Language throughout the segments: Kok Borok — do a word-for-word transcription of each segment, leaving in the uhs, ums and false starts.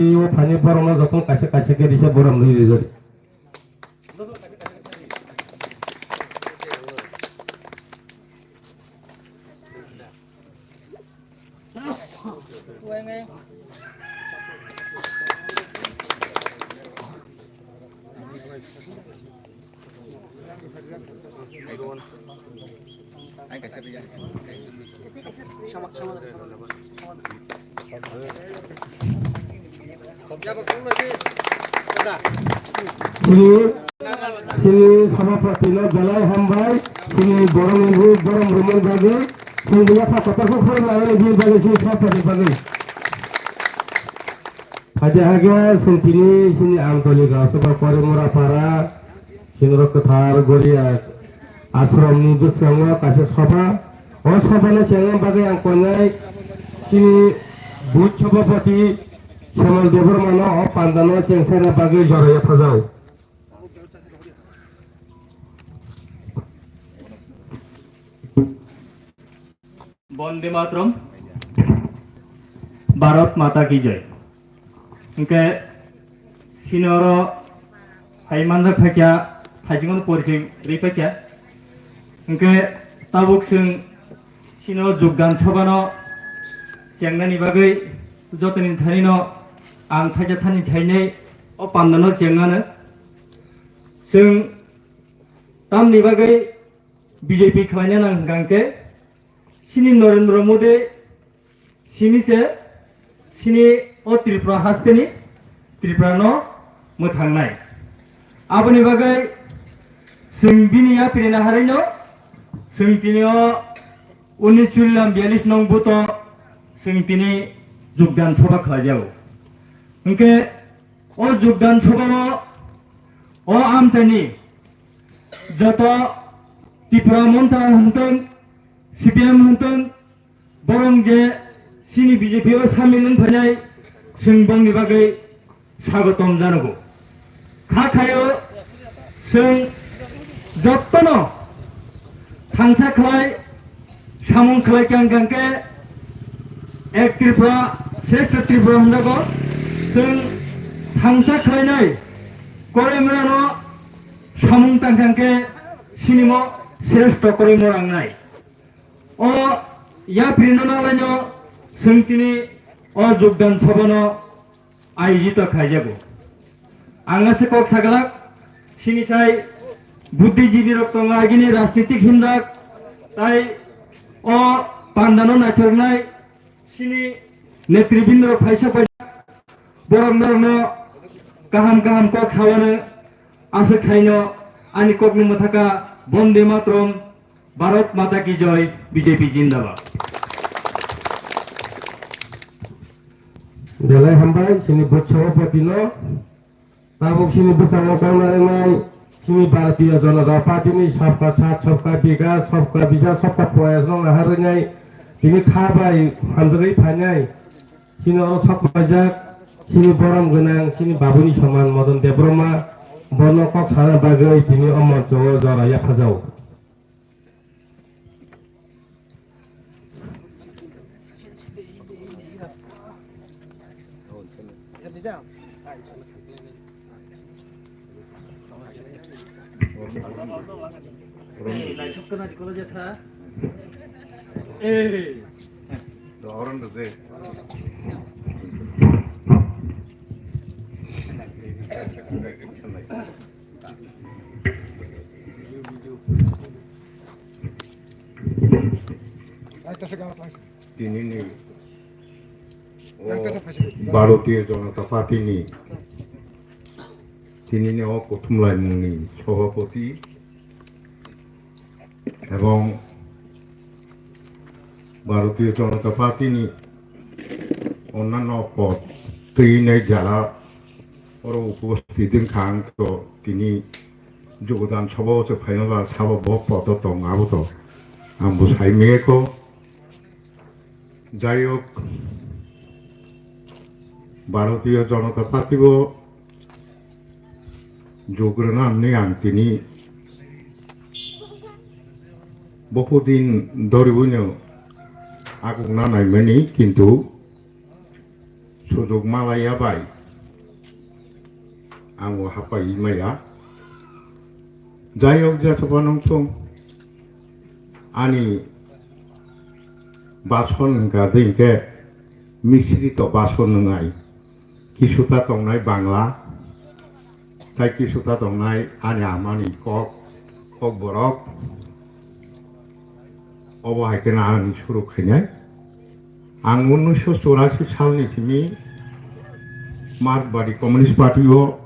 O phani borokno jotono kaisa kaisa khe risa borom rwi rijak. Chini, chini sabhapati no belai hambai, chini borok ni rwi borom rwmani bagwi, chini yapha kotor khe khorang nangani bagwi chini sabhapati bagwi. Phaidi hage chwng tini chini Amtoli Gausaba Korimura para Singrok kwthar Goria ashramni bwskango kaisa soba. O sobano chengna bagwi ang koinai chini booth sabhapati Samal Debbarmano o pandano chengsaina bagwi joraya phajao. Bonde Mataram, Bharat Mata Ki Jai. Hingke sini oro hai manjak phaikya, phaisingo porichoi rwi phaikya. Hingke tabuk chwng sini oro jogdan sabhano chengnani bagwi jotoni thanino ang thaikya thani thainai o pandano chengnano. Chwng tamni bagwi B J P khlaina nang hwnkha hwnkhe, chini Narendra Modi simi se chini o Tripura hasteni Tripura no mwthangnai. Aboni bagwi chwng bini yapri naharino chwng tini o unis chullam biyalis nong buto chwng tini jogdan sabha khlaijago. Hwnkhe o jogdan sabhao o amchaini joto Tipra Montha hwntwng, C P M hwntwng, borong je chini B J P o samil wng phainai, chwng bongni bagwi swagotom janago. Kha khaio chwng jottono thangsa khlai samung khlai kang kang khe ek Tripura, shrestha Tripura hwnjago. Chwng thangsa khlainai Koimrano samung tang kang khe sinimo shrestha Koimra wngnai. O yaprino nanglaino chwng tini o jogdan sabhano ayojito khaijago. Ang ase kok saglak, sini sai buddhijibi rok tongo, agini rajnitik himjak, tai o pandano naithoknai sini netribindorok phaisa paijak, borok norokno kaham kaham kok sawano aswk saino ani kokni mwthaka Bonde Mataram, Bharat Mata Ki Jai, B J P Jindabad. Belai hambai chini booth sabhapati no. Tabuk chini bwskango kok narwknai chini Bharatiya Janata Party ni Sabka Saath, Sabka Vikas, Sabka Biswas, Sabka Prayas no naharwknai tini kha bai hamjagwi phainai. Chini oro sok paijak chini borom gwnang chini babuni soman Madan Debbarma, bono kok sana bagwi tini o moncho o jora yaphajao. Tinini o Bharatiya Janata Party ni tinini o kuthumlaimungni sabhapati ebong Bharatiya Janata Party ni onnanno pod twi nai jara oro upasthit wngkha ang to tini jogodan sabha o se phaima ba sabo bo pod o tong abo to ang bo sai maya kho. Jai hok, Bharatiya Janata Party o jug rwna hwnwi ang tini bohut din dhoriwino agukna naimani, kintu sujog malaiya bai ang o hapai maya. Jai hok, jathoba nongthung, ani bason hwnkha de hinkhe misrito bason wngnai. Kisuta tongnai Bangla, tai kisuta tongnai ani amani kok, kok borok. Obo hai kheno ani suru khainai. Ang unnish chorasi salni simi Marxbadi Communist Party o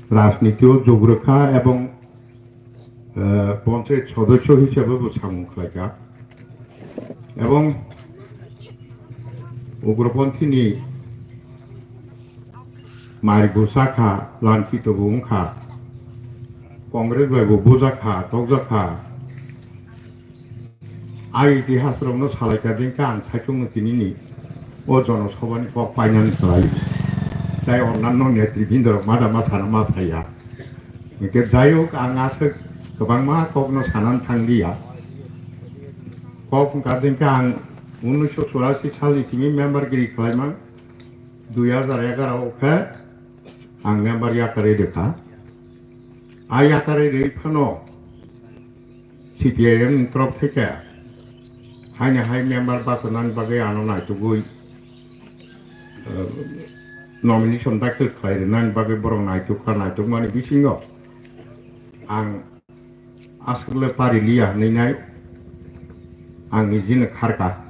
rajniti o jug rwkha ebong eh, panchayat sodosyo hisabe bo samung khlaikha. Ebong ugroponthini mari bo chakha, lanchito bo wngkha, Congress bai bo bujakha, tokjakha. Ai itihas rokno salaikha, dengkha ang saichungno tinini o jonosabhani kok painani khlai. Tai onnanno netribindorok mada ma sana ma phaiya. Hingke jai hok, ang aswk kwbangma kokno sanani thangliya. Kok wngkha dengkha ang unnish chorasi salni simi member giri khlaimang, dui hajar egaro o khe ang member yakarwi rwkha. A yakarwi rwi phano C P I M ni torop theke haino hai member bachanani bagwi ano naitugwi, eh, nomination dakhil khlai rwnani bagwi borok naitukha, naitukmani bisingo ang aswkle pari liya hwnwi nai ang nijino kharkha.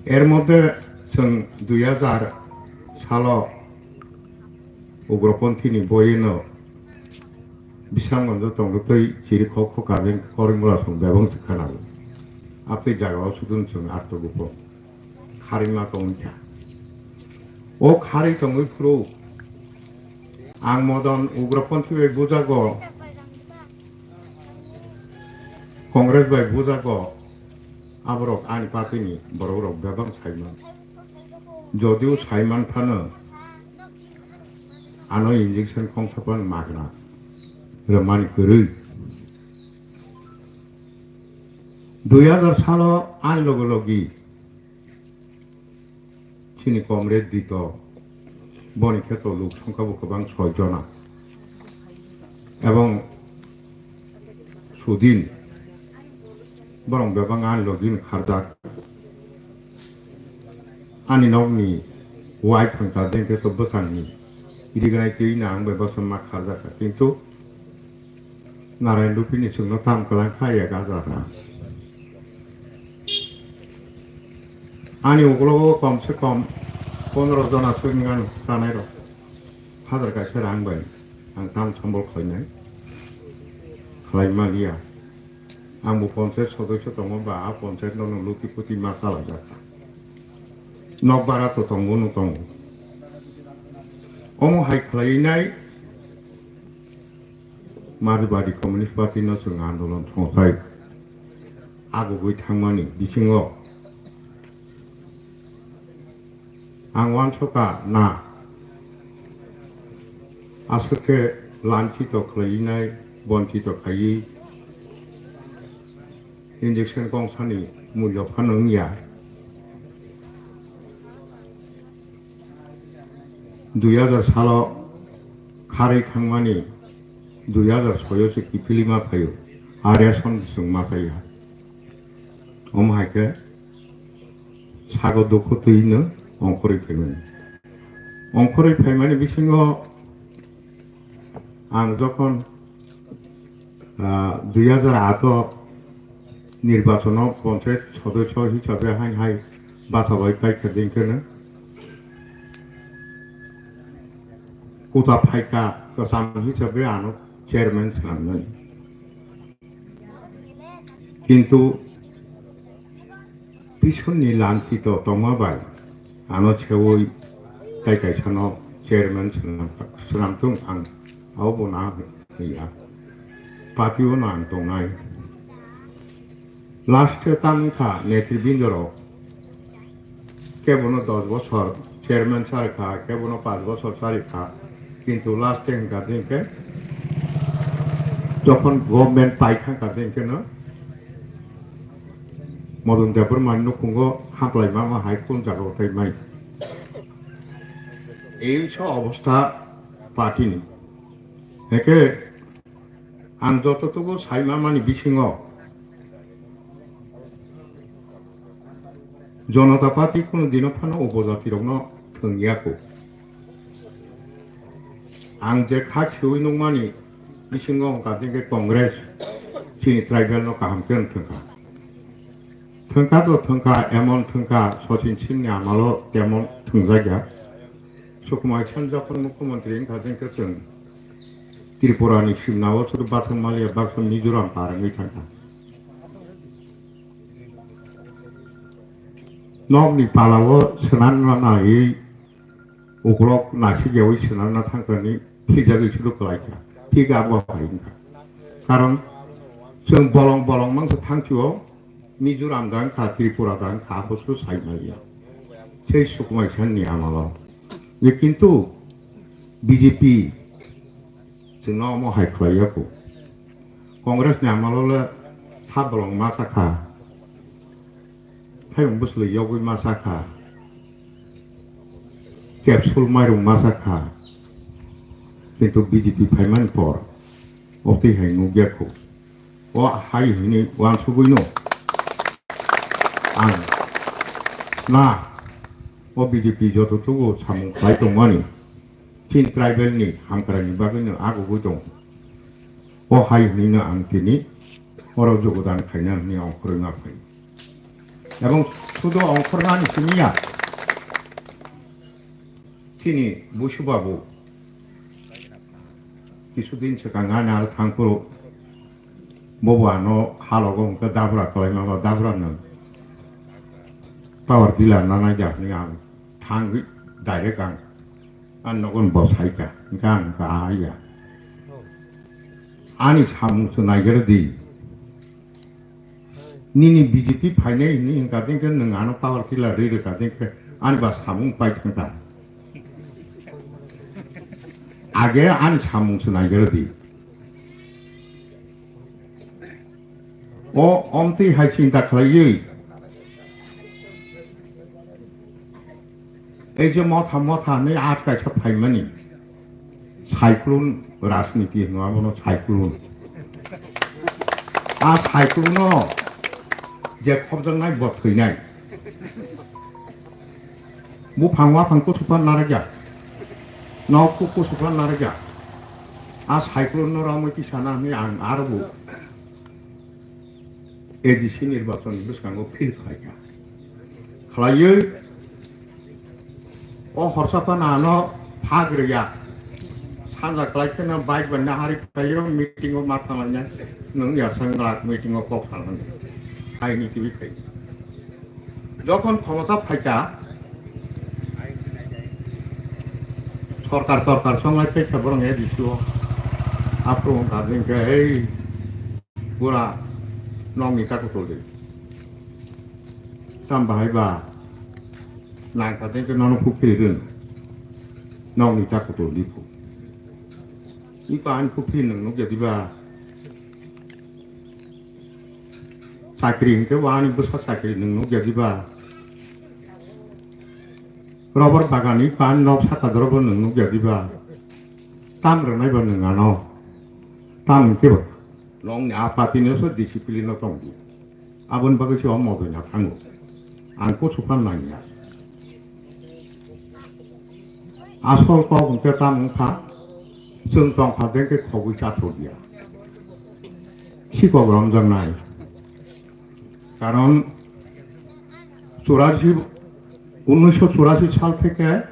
Er moddhe chwng dui hajar salo ugroponthini boyeno Bisramganjo tongtwi chiri khok khok kajeng korimula song bebang se khanago. Aptwi jagao sudun chwng arto gupo. Kharima tongwi kha. O kharwi tongwi phuru ang modon ugroponthi bai bujago, Congress bai bujago, aborok ani party ni borok rok bebang saiman. Jodio saiman phano ano injection khongsa phano magna rwmani kwrwi. Dui hajar salo ani logo logi chini comrade Dito, boni kheto luk songkha bo kwbang soi jona. Ebong Sudin, borok bebak ani logi ni kharjak. Ani nokni wife hwnkha, dengkhe to bwsangni rignai twi na ang bai bwsa ma kharjak kha. Kintu Narayan Rupini chwngno tam kwlang kha ya gajra kha. Ani ukologo kom se kom pondro jona swk wngkha chanai rok. Hajar kaisa rang bai ang tam sambol khlainai, khlai maliya. Ang bo panchayat sodosyo tongo ba a panchayat no luti puti ma chalaijak. Nok bara to tongo no tongo. Omo hai khlainai Marwari Communist Party no chwng andolon thongthai agugwi thangmani bisingo ang uansukha na aswk khe lanchito khlainai, bonchito khaiwi injection kongsani mulya phano wngya. Dui hajar salo kharwi thangmani dui hajar soyo se kiphilwi ma phaio, a ration chwng ma chaya. Omo hai khe sago dukhu twi no ongkhorwi phaimani. Ongkhorwi phaimani bisingo ang jokhon, ah, dui hajar aat o nirbachono panchayat sodosyo hisabe hain hai bachabai paikha, dengkheno kuta phaikha, kwcham hisabe ano chairman swnamnani. Kintu pisonni lanchito tongma bai ano seui tai kaisano chairman swnam, swnamthung ang abo bo na hwnya. Party o no ang tongnai. Last o tamo wngkha netribindorok. Kebono dos bosor chairman sari kha, kebono panch bosor sari kha, kintu last time hwnkha je hwnkhe jokhon government pai thangkha je hwnkhe no Modon Debbarmani nukhungo hamplaima ma hai kung jaga utai mai. Ei so obostha party ni. Heke ang joto tugo saima mani bisingo Janata Party kunu dino phano upojati rokno thwngya ko. Ang je kha khiui nukmani bisingo wngkha je Congress chini tribal no kaham khe wng thwngkha. Thwngkha to thwngkha, emon thwngkha, Sachin Singhni amalo temon thwngjakya. Sukumar Sen jokhon mukhyamantri wngkha, je khe chwng Tripurani simnao sudu bathang maliya baksa Mizoram par wngwi thangkha. Nokni palao swnamna naiwi uklok naisik yaui swnamna thangkani thwijagwi sudu kwlaikha. Thik abo hai wngkha. Karon chwng bolong bolong mangsa thangchio Mizoram dang kha, Tripura dang kha, abo su sai maliya. Sei Sukumar Senni amalo. Ye kintu B J P chwngno omo hai khlai ya ko. Congress ni amalo le sa bolong ma sakha. Thayung bwswlwi yogwi ma sakha, capsule mairung ma sakha, kintu B J P phaimani por o twi hai nukya kho. O hai hwnwi uansugwino ang na o B J P joto tugo samung khlai tongmani, chini tribal ni hamkrai ni bagwino agugwi tongo. O hai hwnwino ang tini oro jogodan khaina hwnwi ongkhorwi ma phai. Ebong sudo ongkhornani simi ya. Chini Busu Babu kisudin swkang ani aro thangphuru bobo ano halogo hwnkhe dabra kwlaima ba dabra no power tiller nanai ja hwnwi ang thangwi direct ang ani nogon bo saikha hwnkhe ang kahaiya. Ani samung se naigerdi. Nini B J P phainai hwnwi hwnkha dingkhe nwng ano power tiller ri rwkha dingkhe ani ba samung pai thangkha. Age ani samung se naigerdi. O omtwi hai chinta khlaiwi ei je motha motha hwnwi at kaisa phaimani cyclone rajniti hwno abono cyclone. A cyclone no je khobjaknai bo thwinai. Buphang waphang kusupan narwkjak. Nok kuk kusupan narwkjak. A cyclone no romwi tisana hwnwi ang aro bo A D C nirbachon bwskango phil khlaikha. Khlaiwi o horsa phano ano phag rwya. Sanja kwlai kheno bike bai nahari phaio meeting o ma thanglaina nwng yasang glak meeting o kok salmani. Hai ni twi khai. Jokhon khomota phaikha, sorkar torkar songlai phaikha borok A D C o. Aphuru wngkha je hwnkhe, "Ei bura, nokni ta kutul di." Tam bahai ba nangkha je hwnkhe nono pukhiri rwng, nokni ta kutul di phu. Iko ani pukhiri nwng nukya diba? Chakri hwnkhe bo ani bwsa chakri nwng nukya diba? Rubber bagani pan nok saka dorobo nwng nukya diba? Tam rwnai ba nwng ano? Tam hwnkhe bo nokni a party no so discipline no tongdi. Aboni bagwi se o modoina thango. Ang kuchukma nangya. Asol kok hwnkhe tamo wngkha, chwng tongkha de khe khogwi chathokya. Sikok romjaknai. Karon churasi, unnisho churasi sal theke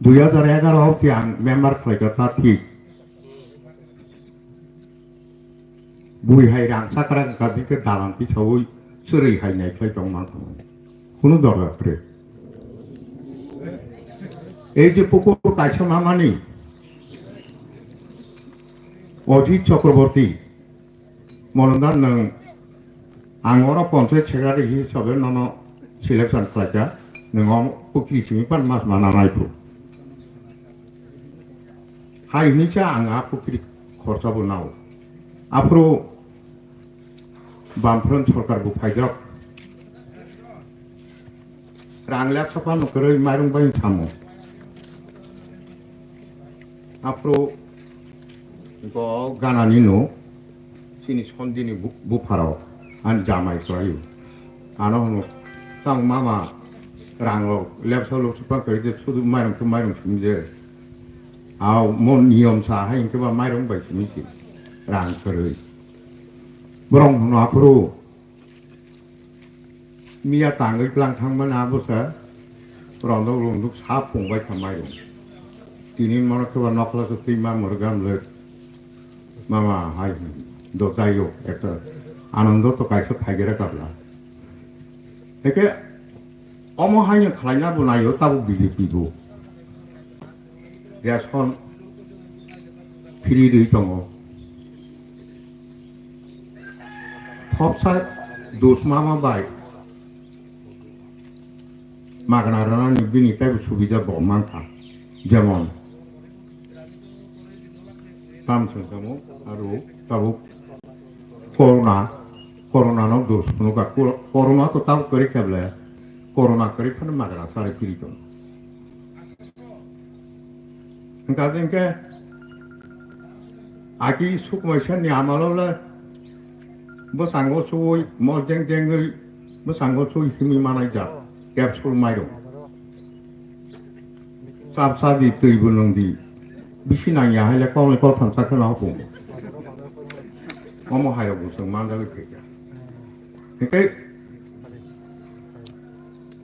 dui hajar egaro obdi ang member khlaikha ta thik. Bui hai rang sakra wngkha, bini khe dalan tisaui chwrwi hai naikhlai tongma kunu dorkar kwrwi. Ei je pukur kaisa mamani Ajit Chakraborty, Molondar nwng, ang oro panchayat secretary hisabe nono selection khlaikha, nwng o pukhri simi pan mas mana naiphru. Hai hwnwi se ang a pukhri khorsa bo nao. Aphuru Bamfront sorkar bo phaijak. Rang lepsa phano kwrwi mairung bai thamo. Aphuru go ganani no chini sondini bu-, bupharok ani jamai kwlaio. Ano hwno, "Tang mama, rang rok lepsa lepsa phano kwrwi de, sudu mairung khe mairung simi de." Aw, mo niyom sa hai hwnkhe ba mairung bai simi si rang kwrwi. Borok hwno aphuru miya tangwi tlang thangmani abosa rondok rondok sa phungbai tha mairung. Tini mono khe ba nokla se twi ma mwrwk gamlwk. Mama hai do jaio ekta Anando to kaisa phaigera kabla. Eke omo haino khwlaina bo naio tabuk B J P bo. Ration free rwi tongo. Khopsa dos mama bai magna rwnani bini teibo subida bo mankha. Jemon, tam songkamo aro tabuk corona, corona no dos phunukha. Cor-, corona to tabuk kwrwi khe ble, corona kwrwi phano magna sarwi phiri tongo. Hwnkha hwnkhe aki sukmaisani amalo le bwskango suwi mol deng dengwi bwskango suwi himwi manai jak capsule mairung. Chap cha di, twi bo nwng di. Bisi nangya hai le kol ni kol tham cha kheno hopung. Omo hai rok bo chwng manjagwi phaikha. Hwnkhe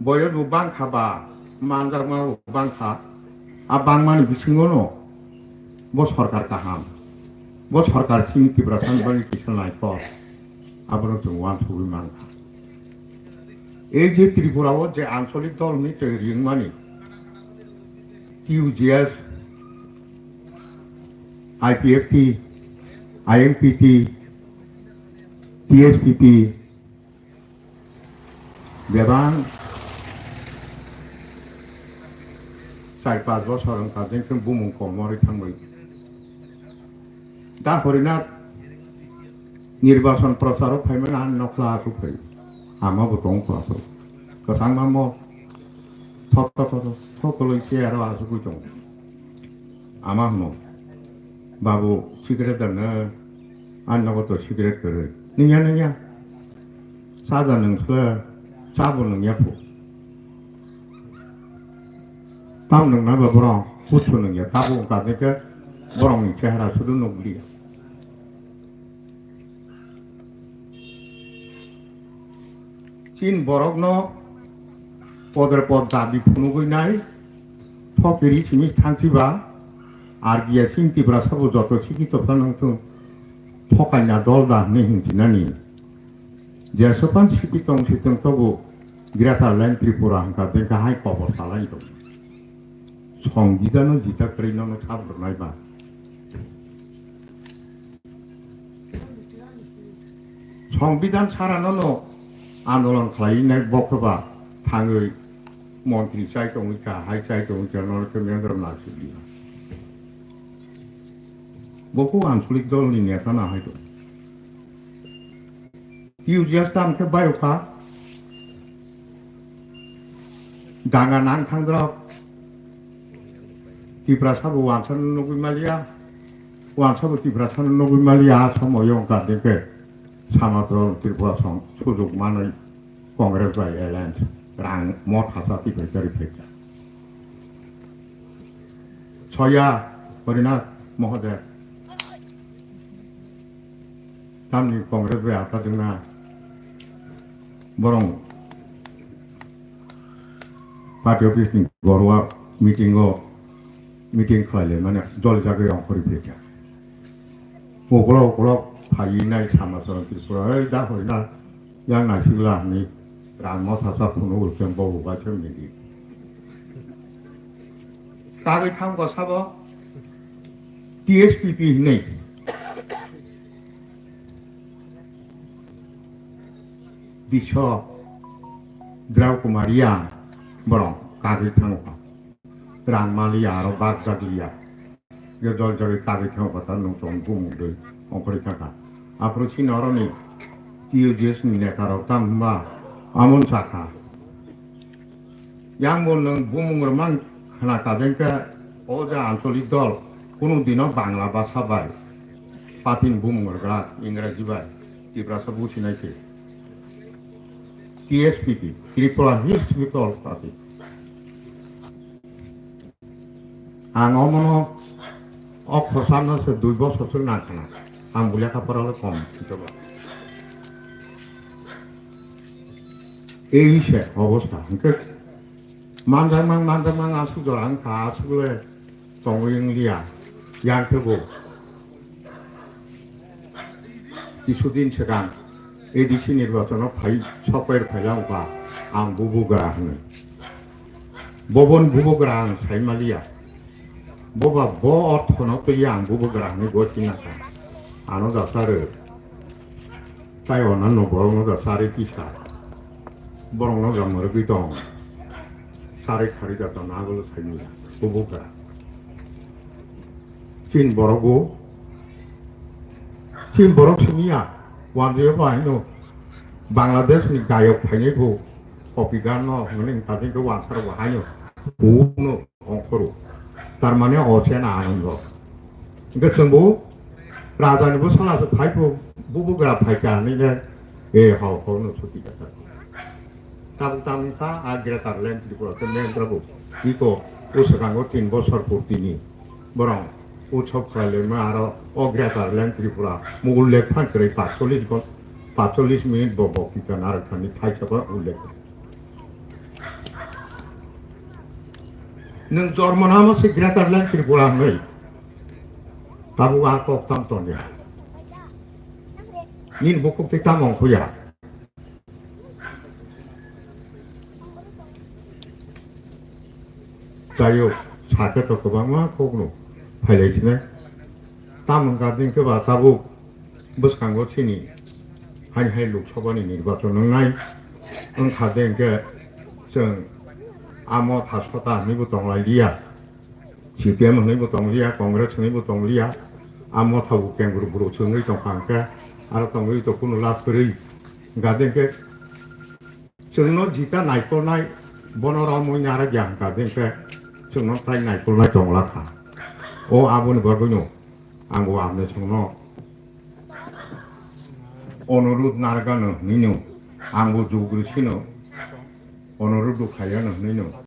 boyos bo bangkha ba, manjakma bo bangkha. A bangmani bisingo no bo sorkar kaham. Bo sorkar chini Tiprasa ni bagwi kisa naikol. Abono chwng uansugwi mankha. Ei je Tripura o je ancholik dol ni twi ringmani, T U J S, I P F T, I M P T, T S P P, bebak char panch bosor wngkha, jengkhe bumung kom morwi thangbai. Da horina nirbachon procharo phaimani ang nokla asuk phai. Ama bo tong kho asuk. Kwthangma mo thok thok thok thok koloi se aro asugwi tongo. Ama hwno, "Babu, cigarette da nw, ani nogo to cigarette kwrwi." "Nungya, nungya. Chaja nung sle, cha bo nungya phu." Tam nungna ba borok kusu nungya, tabuk wngkha hwnkhe borokni chehara sudu nukliya. Chini borokno podre pod dabi phunugwi nai, thokiri simi thangsiba, R B I chini Tiprasa bo joto sikito phano wngthung, thokaina dol da hwnwi hinsinani. Jesophan siki tong si tong tobo Greater Land Tripura hwnkha, bengkha hai kobor salai tong. Songbidano jita kwrwi nono sab rwnai ba. Songbidhan sara nono andolon khlai nai bokroba thangwi montri chai tongwi kha, hai chai tongwi kha, nono khe mendra na sidi. Boku ancholik dol ni neta na hai tong. T U J S tam khe bayokha. Danga nang thangdrok. Tiprasa bo wansano nugwi maliya. Wansabo Tiprasano nugwi maliya. A somoyo wngkha hwnkhe Samatra Tripura song sujuk manwi Congress bai alliance rang mot hasa tipai kari phaikha. Soya Harinath Mohoday. Tamni Congress bai ata dwngna borong party office ni gorwa meeting o meeting khlai le mane jol jagwi rong khori phaikha. Ukolok ukolok phaiwi nai sama sama Tripura, "Ei da Harinath, yang naisigla," hwnwi rang mot hasa phunuk rwkhe bobo bai khe midi. Kagwi thang ko sabo T S P P hinwi. Biswa Drau Kumar Yang borok kagwi thango kha. Rang maliya aro bak jak liya. Yo jol jagwi kagwi thango kha, ta nwng tong bumung dwi ongkhorwi thangkha. Aphuru chini oroni T U J S ni neta rok tam hwnba amon sakha. Yang bo nwng bumung rwmang khna kadeng khe o je ancholik dol kunu dino Bangla bhasha bai patin bumung rwgwlak, Ingraji bai, Tiprasa businai se. T S P P, Tripura Hills People Party. Ang omono o khorsa no se dui bosor se nang khna. Ang bo lekha pora le kom, joba. Ei se obostha, hwnkhe manjakmang, manjakmang aswk jora wngkha, aswk le tongwi wngliya, yang khe bo. Kisudin swkang A D C nirbachono phai, sokwer phailangkha, ang bubugra hwnwi. Bobon bubugra ang saimaliya. Boba bo orthono twiya ang bubugra hwnwi gosina kha. Ano da sare. Tai onanno borokno da sare kisa. Borokno da mwrwgwi tong. Sare khari da tong, agolo saimaliya. Bubugra. Chin borok bo, Chin borok simiya, wanjui bo haino Bangladesh ni gayok phainai bo, Kopi Gan no hwnwi kathik khe wansaro bo haino, bo no ongkhoro. Tar mane o se na anando. Hwnkhe chwng bo raja ni bwsala se phai bo, bubugra phai kha hinwi le, e hao hao no suti kha. Tabuk tamung kha a Greater Land Tripura khe main tabuk. Iko o swkango tin bosor purtini borong utsob khlailema aro o Greater Land Tripura mo ullekh phan kwrwi paanchchollish ghon-, paanchchollish minute bo bo kita narwk thani thaisa bo ullekh. Nwng jormo namo se Greater Land Tripura hwnwi tabuk a kok tam tongya. Nini bukhuk tei tamo ongkhuya. Chayok, sakhe to kwbangma kokno phailai sinai. Tamo wngkha din khe ba tabuk bwskango chini haini hai Lok Sabha ni nirbachon wngnai. Wngkha din khe chwng a motha sota hinwi bo tonglai liya. C P M hwnwi bo tong liya, Congress hwnwi bo tong liya. A motha bo kenguru buru se wngwi tongkha hwnkhe, aro tongwi to kunu lab kwrwi. Hwnkha din khe chwngno jita naikolnai, bono romwi narwkya hwnkha din khe chwngno tai naikolnai tongla kha. O aboni bagwino ang bo apni chwngno onurudh narwkano hwnwi no, ang bo jugri sino onurudh khaiyano hwnwi no.